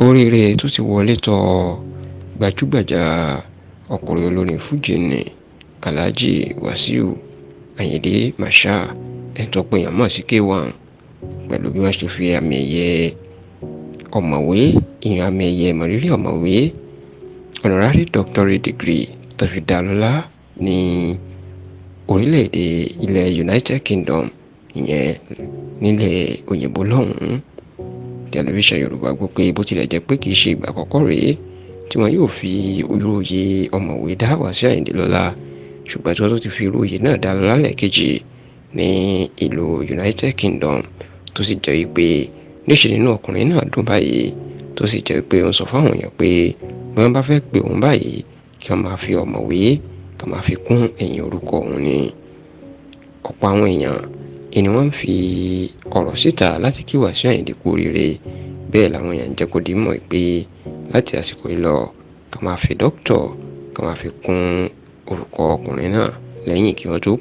Oríire tó ti wọlé tó gbajúgbajà ọkùnrin olórin fuji ní Alhaji Wasiu Ayinde Marshal, ẹni tó pé èèyàn mọ̀ sí K1, pẹ̀lú bí wọ́n ṣe fi àmì ẹ̀yẹ ọ̀mọ̀wé, ìyẹn àmì ẹ̀yẹ ìmọ̀rírì ọ̀mọ̀wé, honorary doctorate degree, tó fi dá lọ́lá ní orílẹ̀-èdè ilẹ̀ United Kingdom, ìyẹn nílẹ̀ òyìnbó lọ́hùn-ún. Tẹlifíṣàn Yorùbá gbọ́ pé bó tilẹ̀ jẹ́ pé kì í ṣe ìgbà àkọ́kọ́ rèé tí wọn yóò fi irú oyè ọ̀mọ̀wé dá Wàsíù Àyìndé lọ́lá, ṣùgbọ́n tí wọ́n tún ti fi irú oyè náà dá lọ́lá lẹ́ẹ̀kejì ní ìlú United Kingdom, tó sì jẹ́ wípé níṣe nínú ọkùnrin náà dùn báyìí, tó sì jẹ́ pé ó ń sọ fáwọn èèyàn pé bí wọ́n bá fẹ́ pè òun báyìí, kí wọ́n máa fi ọ̀mọ̀wé kí wọ́n máa fi kún ẹ̀yìn orúkọ òun ni. Ọ̀pọ̀ àwọn èèyàn ni wọ́n ń fi ọ̀rọ̀ síta láti kí Wàsíù Àyìndé kú oríire. Bẹ́ẹ̀ làwọn èèyàn ń jẹ́ kó di mọ̀ pé láti àsìkò yìí lọ, ká máa fi dókítà, ká máa fi kún orúkọ ọkùnrin náà lẹ́yìn kí wọ́n tó.